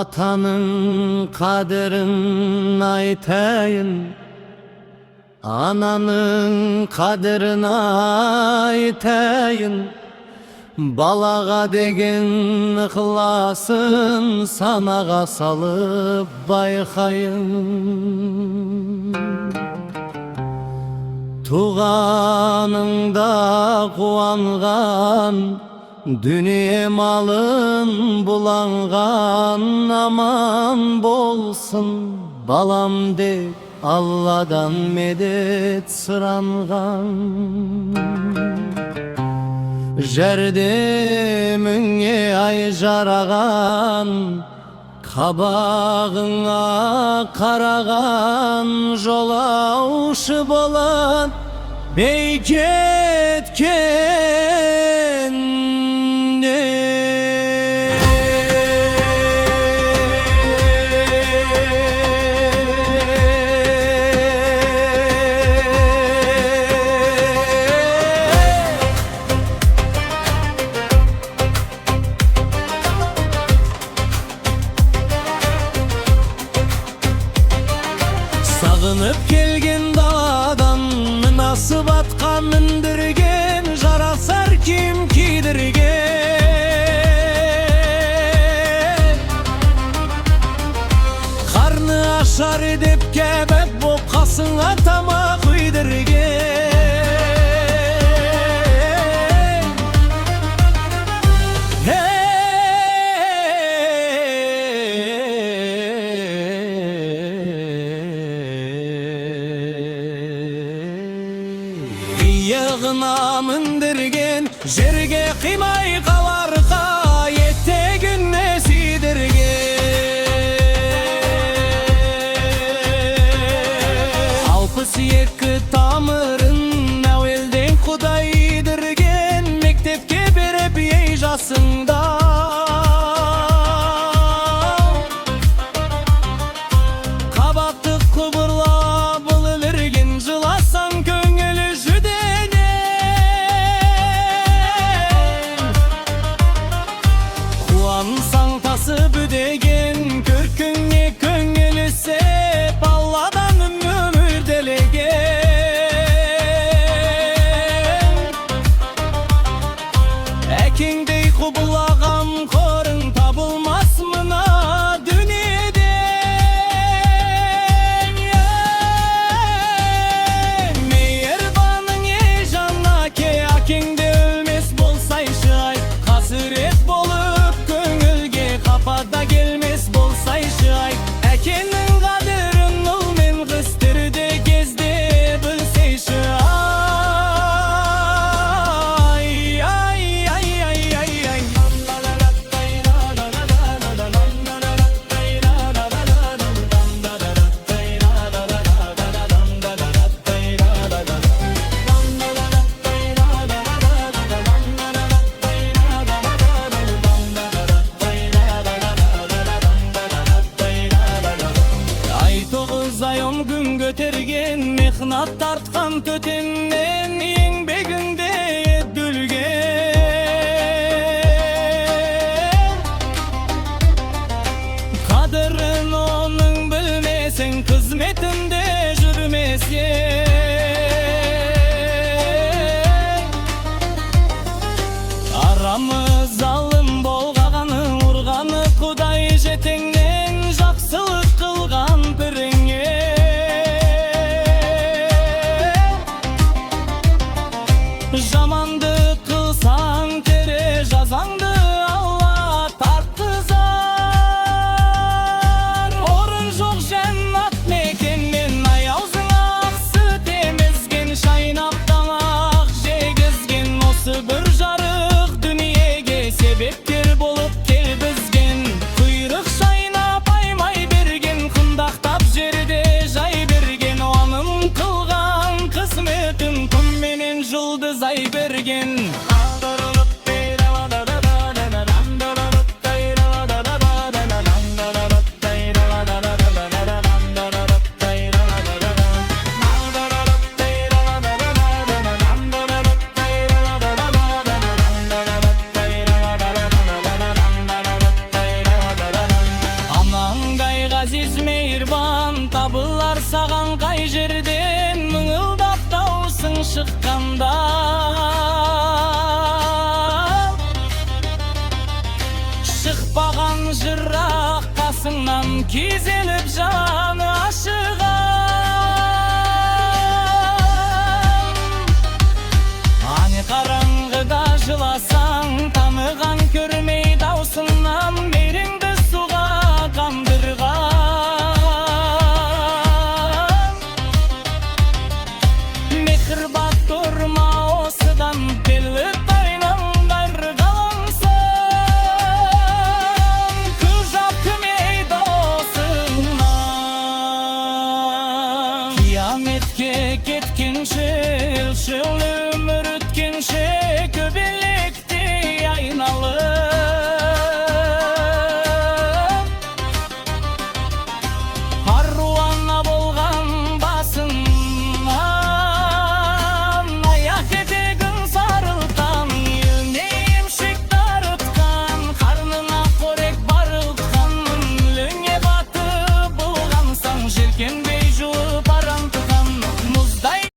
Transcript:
Атаның қадірін айтайын, ананың қадірін айтайын. Балаға деген ықыласын санаға салып байқайын. Туғаныңда қуанған, дүние малын буланған, аман болсын балам деп Алладан медет сұранған. Жәрдеміңе ай жараған, қабағыңа қараған, жолаушы болан бей кеткен. Сағынып келген даладан, мінасып атқа міндірген, жарасар киім кидірген. Қарны ашар деп кәбәп боп, қасыңа тамақ үйдірген. Иығына міндірген, жерге қимай қаларға, етегіне сүйдірген. 62 тамырын әуелден Құдай идірген, мектепке беріп ей жасыңда. Қабақты құбырлап ілірген, жыласаң көңілі жүденен. Қуансаң тасып үдеген, көркіңе көңілі сеп, Алладан өмір тілеген. Әкеңдей құбыла қамқорың табылмас мына дүниеден. Мейірбаның ей жан әке, әкеңде өлмес болсайшы ай, қасірет болып көңілге қапада келмес болсайшы ай. Әкенің қадірін ұл мен қыз тіріде кезде білсейші ай, ай, ай, ай, ай, ай. Ай 9 ай 10 күн көтерген, мехнат тартқан төтеннен, еңбегіңде дүлген. Қадірін оның білмесең, қызметінде жүрмесең. Арамы залым болғаны, ұрғаны Құдай жетеңнен, жақсылық қылған піріңе. Жамандық қылсаң, тере жазаңды Алла тартқызар. Орын жоқ жәннат мекеннен. Әзиз, мейірбан табылар саған қай жерден, мыңылдап даусың шыққанда. Шықпаған жырақ қасыңнан, күйзеліп жаны ашыған. Ане, қараңғыда жыласаң, таныған көрмей даусыңнан, мейіріңді суға қандырған. Мехірбат тұрма осыдан, белі тайнаңдар қаламсың, көз көмей досыңнан. Қияметке кеткенше.